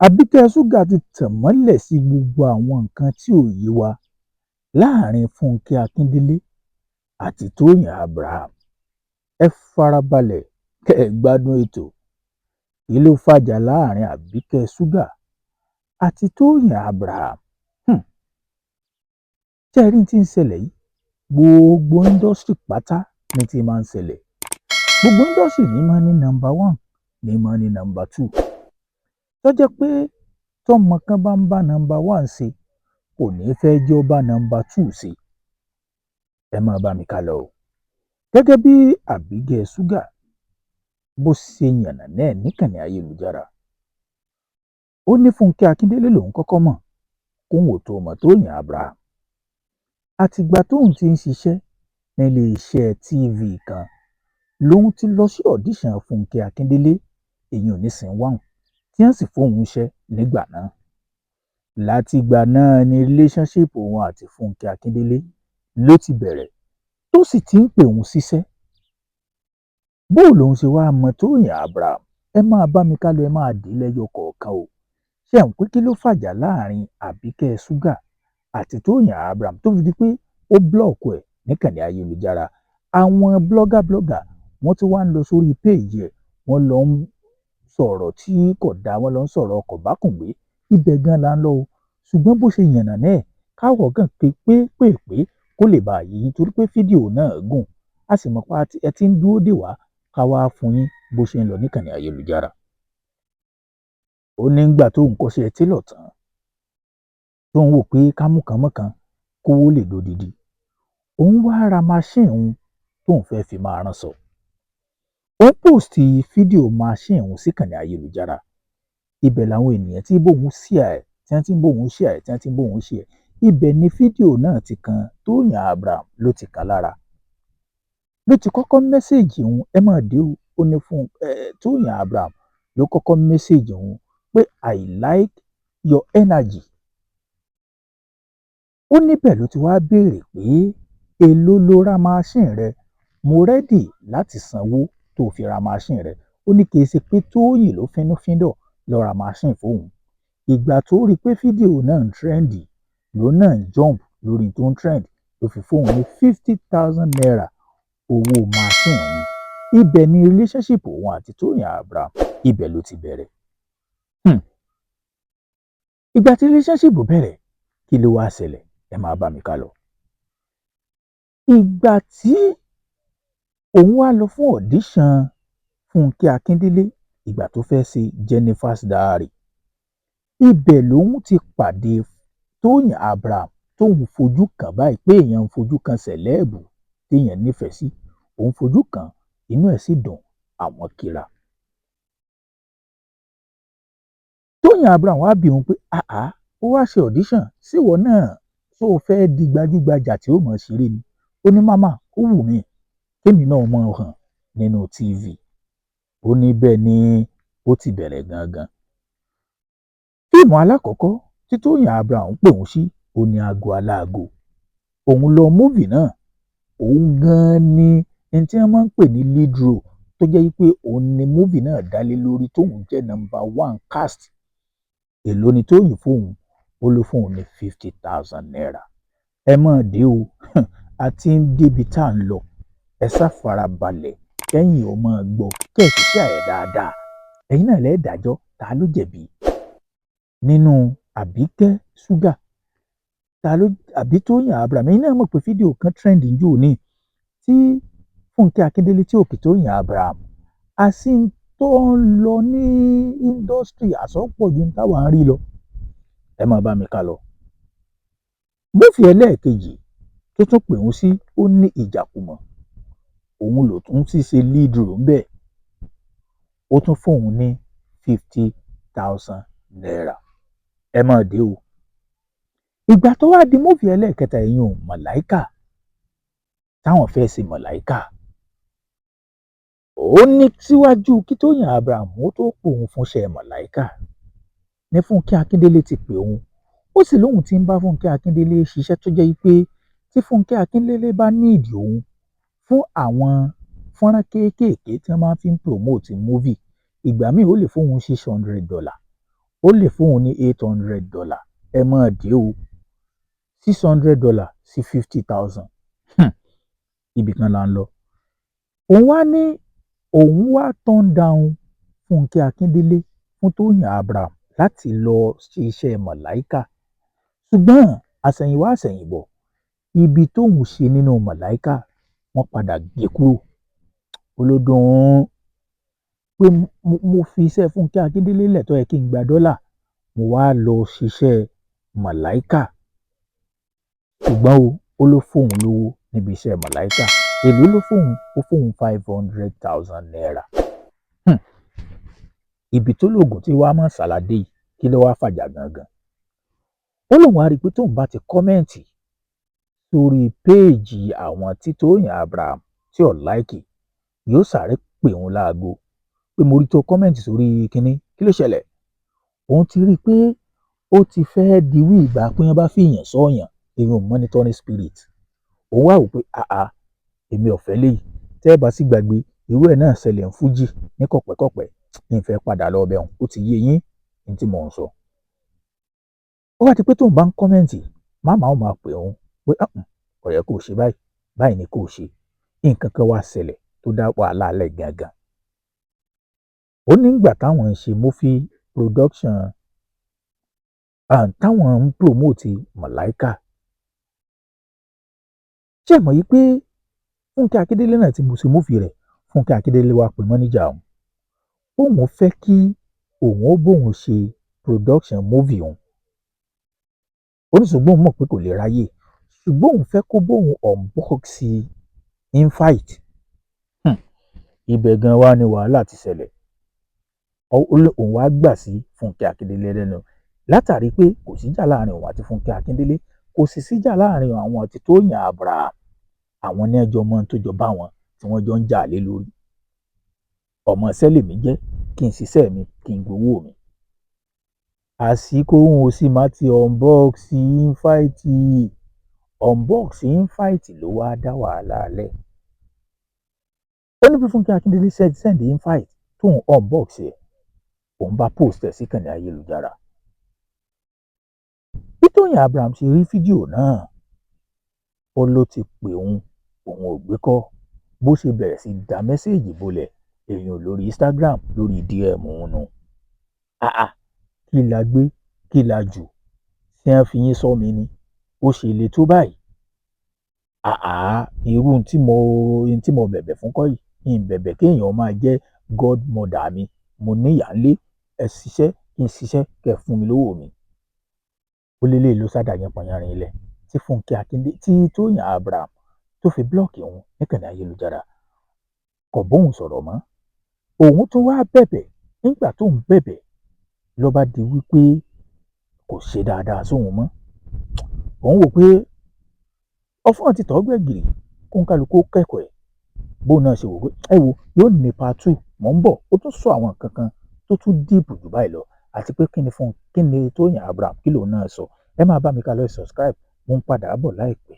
Àbíkẹ́ Sugar ti tàn mọ́lẹ̀ sí gbogbo àwọn nǹkan tí ò yé wa láàrin Fúnkẹ́ Akíndélé àti Tóyìn Abraham. Ẹ farabalẹ̀ kẹ́ ẹ gbádùn ètò. Kí ló fàjà láàrin Àbíkẹ́ Sugar àti Tóyìn Abraham? Ṣé ẹ rí n tí ń ṣẹlẹ̀ yìí? Gbogbo industry pátá ní ti máa ń ṣẹlẹ̀. Gbogbo industry ní máa ní number one, ní máa ní number two. Tó jẹ́ pé tọ́mọ kan bá ń bá number one ṣe, kò ní fẹ́ jẹ́ ó bá number two ṣe. Ẹ máa bá mi ká lọ o. Gẹ́gẹ́ bí Àbíkẹ́ Sugar bó ṣe yànnàná ẹ̀ níkànnì ayélujára, ó ní Fúnkẹ́ Akíndélé lòun kọ́kọ́ mọ̀ kóun ò tó mọ̀ Tóyìn Abraham. Àtìgbà tóun ti ń ṣiṣẹ́ nílé iṣẹ́ TV kan lòun ti lọ sí audition Fúnkẹ́ Akíndélé, èyí ò ní scene one, tí wọ́n sì fóun iṣẹ́ nígbà náà. Látìgbà náà ni relationship òun àti Fúnkẹ́ Akíndélé ló ti bẹ̀rẹ̀, tó sì ti ń pè òun síṣẹ́. Bó lòun ṣe wáá mọ Tóyìn Abraham? Ẹ máa bá mi ká lọ, ẹ máa dé lẹ́yọ kọ̀ọ̀kan o. Ṣé ẹ̀ ń pé kí ló fàjà láàrin Àbíkẹ́ Sugar àti Tóyìn Abraham tó fi di pé ó block ẹ̀ níkànnì ayélujára? Àwọn blogger blogger wọ́n ti wá ń lọ sórí péèjì ẹ̀, wọ́n lọ ń sọ̀rọ̀ tí kò dáa, wọ́n lọ ń sọ̀rọ̀ kòbákùngbé. Ibẹ̀ gan la ń lọ o. Ṣùgbọ́n bó ṣe yànnàná ẹ̀, káwọ̀ kàn pé pé kó lè bàa yé yín, torí pé fídíò náà gùn, a sì mọ̀ pé ẹ ti ń dúró dè wá ká wá fún yín bó ṣe ń lọ níkànnì ayélujára. Ó ní nígbà tóun kọ́ṣẹ́ télọ̀ tán, tóun wò pé ká mú kan mọ́kan kówó lè dodidi, òun wá ra machine òun tóun fẹ́ fi máa ránṣọ. Ó post fídíò machine òun síkànnì ayélujára. Ibẹ̀ làwọn ènìyàn tí bóun share ẹ̀, tí wọ́n ti ń bóun share ẹ̀, tí wọ́n ti ń bóun share ẹ̀. Ibẹ̀ ni fídíò náà ti kan Tóyìn Abraham, ló ti kàn lára, ló ti kọ́kọ́ message òun. Ẹ máa dé o. Ó ní fún ẹ, Tóyìn Abraham ló kọ́kọ́ message òun pé, "I like your energy." Ó níbẹ̀ ló ti wá béèrè pé, "Èló ló ra machine rẹ? Mo ready láti sanwó tó fi ra machine rẹ." Ó ní kì í ṣe pé Tóyìn ló fínúfíndọ̀ lọ ra machine fóun. Ìgbà tó rí i pé fídíò náà ń trend, lòun náà ń jump lórí tó ń trend, ló fi fóun ní ₦50,000 owó machine òun. Ibẹ̀ ni relationship òun àti Tóyìn Abraham, ibẹ̀ ló ti bẹ̀rẹ̀. Ìgbà tí relationship bẹ̀rẹ̀, kí ló wá ṣẹlẹ̀? Ẹ máa bá mi ká lọ. Ìgbà tí òun wá lọ fún audition Fúnkẹ́ Akíndélé, ìgbà tó fẹ́ ṣe Jennifer's Diary, ibẹ̀ lòun ti pàdé Tóyìn Abraham, tóun fojú kàn báyìí pé èèyàn ń fojú kan celeb téèyàn nífẹ̀ẹ́ sí. Òun fojú kàn, inú ẹ̀ sì dùn, àwọn kíra. Tóyìn Abraham wá bi òun pé, "Àá, ó wá ṣe audition síwọ náà, tó o fẹ́ di gbajúgbajà tí ó mọ̀ ṣeré ni?" Ó ní, "Màmá, ó wù mí kémi náà mọ̀ hàn nínú TV." Ó ní bẹ́ẹ̀ ni ó ti bẹ̀rẹ̀ gangan. Fíìmù alákọ̀ọ́kọ́ tí Tóyìn Abraham pè òun sí, ó ní Aago Aláago. Òun lọ movie náà, òun gan-an ni ẹni tí wọ́n máa ń pè ní lead role, tó jẹ́ pé òun ni movie náà dá lé lórí, tóun jẹ́ number one cast. Èló ni Tóyìn fóun? Ó ló fóun ní ₦50,000. Ẹ mọ̀ dé o, a ti ń débi tá à ń lọ. Ẹ sá farabalẹ̀ kẹ́yìn ò máa gbọ́, kẹ́ ẹ̀ sì ṣe àyẹ̀ dáadáa. Ẹ̀yin náà lẹ́ẹ̀ dájọ́ ta ló jẹ̀bi nínú Àbíkẹ́ Sugar, ta ló àbí Tóyìn Abraham. Ẹ̀yin náà mọ̀ pé fídíò kan trend jù ní tí Fúnkẹ́ Akíndélé tí òkè Tóyìn Abraham àsì tó ń lọ ní industry àsọpọ̀ ju táwa ń rí lọ. Ẹ máa bá mi ká lọ. Movie ẹlẹ́ẹ̀kejì tó tún pè òun sí, ó ní Ìjàkùmọ̀. Òun ló tún sì ṣe lead role ńbẹ̀. Ó tún fóun ní ₦50,000. Ẹ máa dé o. Ìgbà tó wá di movie ẹlẹ́ẹ̀kẹta, ẹ̀yìn ò Màláìkà, táwọn fẹ́ẹ́ ṣe Màláìkà, ó ní síwájú kí Tóyìn Abraham ó tó pè òun fúnṣẹ́ Màláìkà ní Fúnkẹ́ Akíndélé ti pè òun. Ó sì lóun ti ń bá Fúnkẹ́ Akíndélé ṣiṣẹ́, tó jẹ́ pé tí Fúnkẹ́ Akíndélé bá need òun fún àwọn fọ́nrán kéékèèké tí wọ́n máa fi ń promote movie, ìgbà míì ó lè fóun $600. Ó lè fóun ní $800. Ẹ máa dé o, $600 sí 50,000. Ibì kan là ń lọ. Òun wá ní òun wá turn down Fúnkẹ́ Akíndélé fún Tóyìn Abraham láti lọ ṣe iṣẹ́ Màláíkà, ṣùgbọ́n àsẹ̀yìnwá àsẹ̀yìnbọ̀, ibi tóun ṣe nínú Màláíkà, wọ́n padà gé kúrò. Olódùn pé mo fi iṣẹ́ Fúnkẹ́ Akíndélé lẹ̀ tó yẹ kí n gba dọ́là, mo wá lọ ṣiṣẹ́ Màláíkà. Ṣùgbọ́n o, ó ló fóun lówó níbi iṣẹ́ Màláíkà. Èló ló fóun? Ó fóun ₦500,000. Ibi tó lóògùn tí wàá mọ̀ ṣàlàdé yìí, kí ló wáá fàjà gangan? Ó lóun wá rí i pé tóun bá ti comment sórí péèjì àwọn tí Tóyìn Abraham tí ò like, yóò sáré pè òun láago pé mo rí tó comment sórí kínní, kí ló ṣẹlẹ̀? Òun ti rí i pé ó ti fẹ́ẹ́ di wí ìgbà pé wọ́n bá fi èèyàn sọ̀yàn, èèyàn monitoring spirit. Òun wá wò pé àà, èmi ò fẹ́ léyìí. Tẹ́ ẹ bá sì gbàgbé, irú ẹ̀ náà ṣẹlẹ̀ ń fújì ní kọ̀pẹ́kọ̀pẹ́. Ní ìfẹ́ padà lọ ọbẹ̀ òun, ó ti yé yín ní tí mò ń sọ. Ó wá di pé tóun bá ń comment, máma ó máa pè òun pé kò yẹ kó o ṣe báyìí, báyìí ni kó o ṣe. Nǹkan kan wá ṣẹlẹ̀ tó dá wàhálà lẹ̀ gangan. Ó nígbà táwọn ń ṣe movie production, táwọn ń promote Màláíkà, ṣé ẹ mọ̀ yìí pé Fúnkẹ́ Akíndélé náà ti mú sí movie rẹ̀? Fúnkẹ́ Akíndélé wá pè mọ́níjà òun, òun fẹ́ kí òun ó bóun ṣe production movie òun. Ó ní ṣùgbọ́n òun mọ̀ pé kò lè ráyè, ṣùgbọ́n òun fẹ́ kó bóun unbox invite. Ibẹ̀ gan wá ní wàhálà ti ṣẹlẹ̀. Òun wá gbà sí Fúnkẹ́ Akíndélé lẹ́nu, látàrí pé kò síjà láàrin òun àti Fúnkẹ́ Akíndélé, kò sì síjà láàrin àwọn àti Tóyìn Abraham. Àwọn ní ẹjọ́ mọ́ tó jọ bá wọn tí wọ́n jọ ń jà lé lórí. Ọmọ sẹ́lẹ̀mí jẹ́ kí n ṣiṣẹ́ mi, kí n gbowó mi. Àsìkò òun ò sì má ti unbox invite. Unbox invite ló wáá dá wàhálà lẹ̀. Ó ní bí Fúnkẹ́ Akíndélé send invite, tóun unbox ẹ̀, òun bá post ẹ̀ sí kànnì ayélujára. Bí Tóyìn Abraham ṣe rí fídíò náà, ó ló ti pè òun, òun ò gbé kọ́. Bó ṣe bẹ̀rẹ̀ sí da message bolẹ̀ èèyàn lórí Instagram, lórí DM òun nù. Àà, kí la gbé, kí la jù? Ṣé wọ́n fi yín sọ mi ni? Ó ṣe le tó báyìí? Àà, irú tí mo bẹ̀bẹ̀ fún kọ́ yìí. Ń bẹ̀bẹ̀ kéèyàn máa jẹ́ godmother mi. Mo níyàá ńlé. Ẹ ṣiṣẹ́ kí n ṣiṣẹ́, kẹ́ ẹ fún mi lówó mi. Ó lélẹ̀ ló sádà yẹn pọ̀nyánrin ilẹ̀ tí Fúnkẹ́ Akíndé, tí Tóyìn Abraham tó fi block òun níkànnì ayélujára, kò bóun sọ̀rọ̀ mọ́. Òun tún wá bẹ̀bẹ̀. Nígbà tó ń bẹ̀bẹ̀, ló bá di wípé kò ṣe dáadáa sóun mọ́. Òun wò pé ọfọ́n ti tọ́ gbẹ̀gìrì, kó ń kálukú kẹ́kọ̀ọ́ ẹ̀. Bóun náà ṣe wò pé ẹ wo yóò ní part two, mò ń bọ̀. Ó tún sọ àwọn nǹkan kan tó tún deep jù báyìí lọ, àti pé kí ni fún kí ni Tóyìn Abraham, kí lòun náà sọ. Ẹ máa bá mi ká lọ, subscribe. Mo ń padà bọ̀ láìpẹ́.